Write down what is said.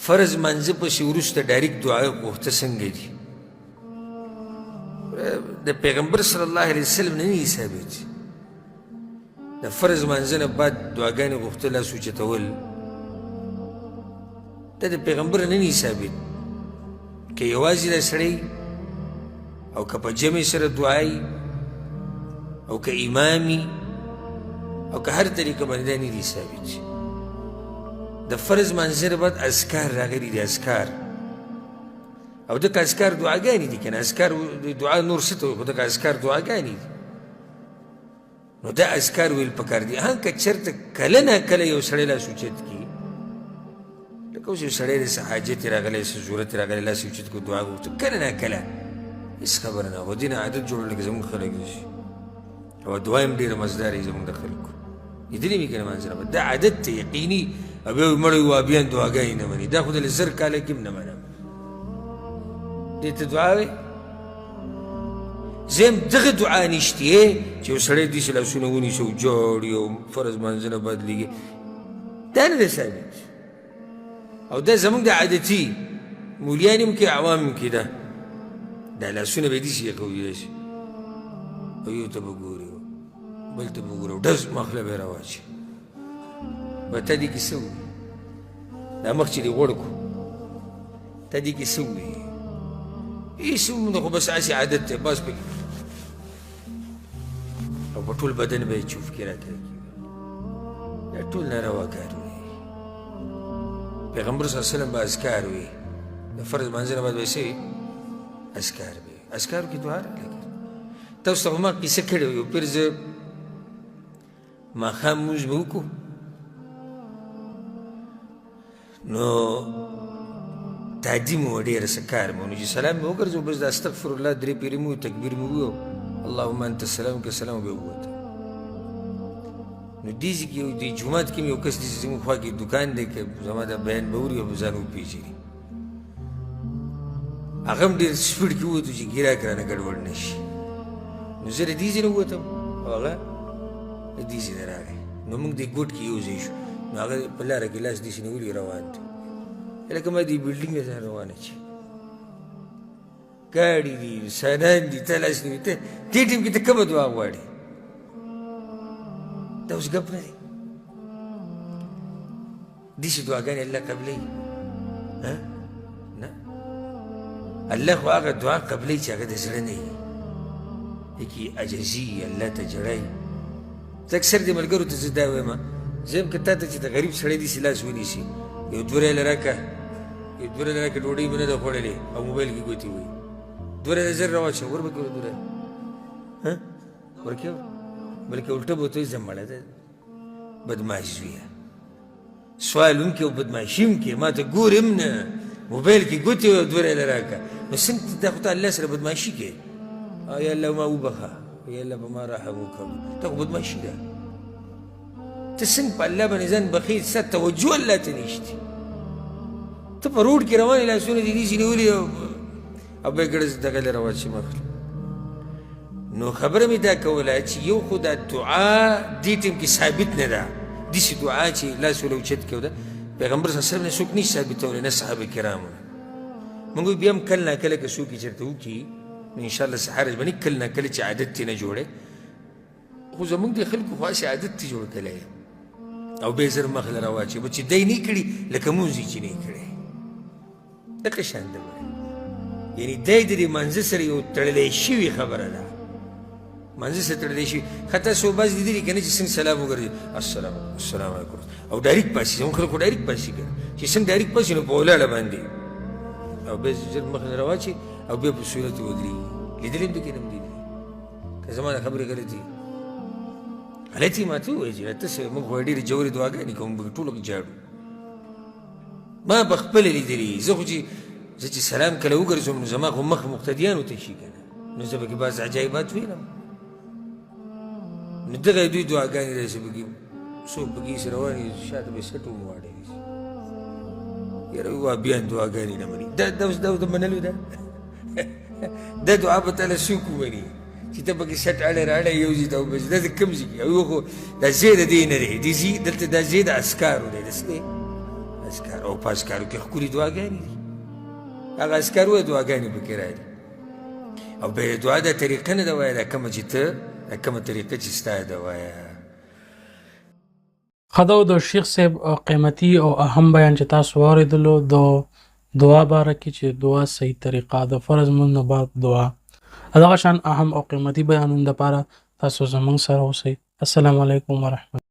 فرض مانځه پسې وروسته ډایرکټ دعا غوښته څنګه دي؟ د پیغمبر صلی الله علیه وسلم نه دي ثابت. د فرض مانځه نه بعد دعاګانې غوښته، لاس اوچتول، دا د پیغمبر نه دي ثابت. که یوازې دا سړی او که په جمع سره دعایي او که امامي او که هر طریقه باندې، دا نه دي ثابت. د فرض مانځه نه بعد اذکار راغلي دي، اذکار، او دغه اذکار دعاګانې دي که نه. اذکار دعا نور څه ته وایي، خو دغه اذکار دعاګانې دي. نو دا اذکار ویل پکار دي. ها، که چېرته کله نا کله یو سړی لاس اوچت کړي، لکه اوس یو سړی دی، څه حاجت یې راغلی، څه ضرورت یې راغلی، لاس یې اوچت کړو، دعا وغوښته، کله نا کله، هېڅ خبره نه. خو دې نه عادت جوړول لکه زموږ خلک دي، او دعا یې هم ډېره مزداره وي. زموږ د خلکو لیدلي مې که نه منځ نه، دا عادت دی یقیني. او بیا وایي مړی وابیان دعاګانې نه مني. دا خو د 1000 کاله کې هم نه منم. دې ته دعا وایي؟ زه هم دغه دعا نشته چې یو سړی داسې لاسونه ونیسي او ژاړي او فرض لمانځه نه بدلېږي، دا نه دی ثابت. او دا زموږ د عادتي مولیان هم کې، عوام هم کې ده، دا لاسونه به داسې یې کوي، داسې، او یو ته به ګوري، بل ته به ګوري، ډز مخله به یې راواچوي. به ته دې کې څه ووایي؟ دا مخ چې دې غوړ کړو، ته دې کې څه ووایي؟ هېڅ هم، خو بس هسې عادت دی، بس پکې، او په ټول بدن به یې چوفکې راکاږي. دا ټول ناروا کارونه دي. پیغمبر صلی الله علیه وسلم به اذکار وي، د فرض لمانځه نه بعد به یې څه وي؟ اذکار به وي. اذکارو کې دعا راغلې. تاسو ته خو ما قصه کړې وه. یو پیر زه ماښام لمونځ به وکړو، نو تادي مو ډېره، څه کار مو، نو چې سلام مې وګرځو، بس د استغفر الله درې پېرې مو، تکبیر مو وویو، اللهم انت السلام که سلام، به ووته. نو دې ځای کې یو دې جومات کې مې یو کس دی، زموږ خوا کې دوکان دی، که زما دا بیان به اوري او به ځان وپېژني. هغه هم ډېر سپیډ کې ووتو چې ګیراک رانه ګډوډ نه شي. نو زه له دې ځای نه ووتم او هغه له دې ځای نه راغی، نو موږ دې ګوټ کې یو ځای شو. نو هغه په لاره کې لاس داسې نیولي روان دی، لکه ما دې بلډینګ نه ځان روانه چې ګاډي دي، انسانان دي، ته لاس نیولي، ته دې ټیم کې ته کومه دعا غواړې؟ دا اوس ګپ نه دی. داسې دعاګانې الله قبلوي؟ نه، الله خو هغه دعا قبلوي چې هغه د زړه نه وي، کې عاجزي، الله ته ژړا وي. زه اکثر دې ملګرو ته زه دا وایم، زه هم که تا ته چې د غریب سړی داسې لاس ونیسي، یو دوه ریاله راکړه، یو دوه ریاله راکړه، ډوډۍ مې نه ده خوړلې، او موبایل کې ګوتې وهي، 2 ریاله زر راواچوه، ور به کړو 2 ریاله ورکې، بلکې الټه به ورته وایي، زه مړه ده بدمعاش زویه، سوال هم کوي او بدمعاشي هم کوي، ما ته ګوري هم نه، موبایل کې ګوتې وهي، 2 ریاله راکړه. نو څنګه دا خو ته الله سره بدمعاشي کوې؟ او یا الله ما وبخښه، یا الله په ما رحم وکړه. دا خو بدمعاشي ده. ته څنګه په الله باندې ځان بخښې؟ ستا توجه الله ته نشته. ته په روډ کې روان یې، لاسونه دې داسې نیولي او بیا ګړز دغه له روان شي مخ. نو خبره مې دا کوله چې یو خو دا دعا دې ټیم کې ثابت نه ده، داسې دعا چې لاس وله اوچت کړو، ده پیغمبر صلی الله علیه وسلم نه څوک نشي ثابتولی، نه صحابه کرامو. موږ بیا هم کله نا کله که څوک یې چېرته وکړي، نو انشاءالله څه حرج به نه، کله نا کله چې عادت ترې نه جوړی. خو زموږ د خلکو خو هسې عادت ترې جوړ کړی او بیا زر مخ له راواچوي، چې دی نه کړي لکه مونځ یې چې نه کړی، دقه شان ده. یعنی دی د دې منځ سره یو تړلی شوي خبره ده، منځ سره تړلی شوي. ښه، تاسو بعض لیدلي که نه چې څنګه سلام وګرځي، السلام السلام علیکم، او ډایرکټ پاسي. زموږ خلکو ډایرکټ پاسي که چې څنګه ډایرکټ پاسي، نو په ولاړه باندې او بیا ژر مخ نه راواچي او بیا په صورت ودرېږي. لیدلي هم دي که نه هم لیدلي؟ که زما د خبرې غلطي غلطي ما ته ووایي چې ته څه، موږ خو ډېرې ژورې دعاګانې کوو، موږ ټولو ژاړو. ما په خپله لیدلي. زه خو چې زه چې سلام کله وګرځوم، نو زما خو مخ مقتدیانو ته شي که نه، نو زه پکې بعض عجایبات وینم. نو دغه دوی دعاګانې داسې پکې څوک پکې سره روان دي، شاته به یې سټ هم واړوي. یاره وهابیان دعاګانې نه مني. دا دا اوس دا د منلو ده؟ دا دعا به تاله څوک ومني چې ته پکې سټ اړی راړی یو ځای ته وباسي؟ دا د کوم ځای کې؟ او یو خو دا ځای د دې نه دی، دې ځای دلته دا ځای د اذکارو دی، د څه دی؟ اذکار. او او په اذکارو کې ښکلي دعاګانې دي، هغه اذکار ووایه، دعاګانې پکې راځي. او بیا دعا دا طریقه نه ده وایه، دا کومه چې ته دا کومه طریقه چې ستا ده وایه. ښه ده د شیخ صاحب قیمتي او اهم بیان چې تاسو واورېدلو د دعا باره کې، چې دعا صحیح طریقه د فرض مونځ نه بعد دعا، دغه شان اهم او قیمتي بیانونو دپاره تاسو زموږ سره اوسئ. السلام علیکم ورحمت.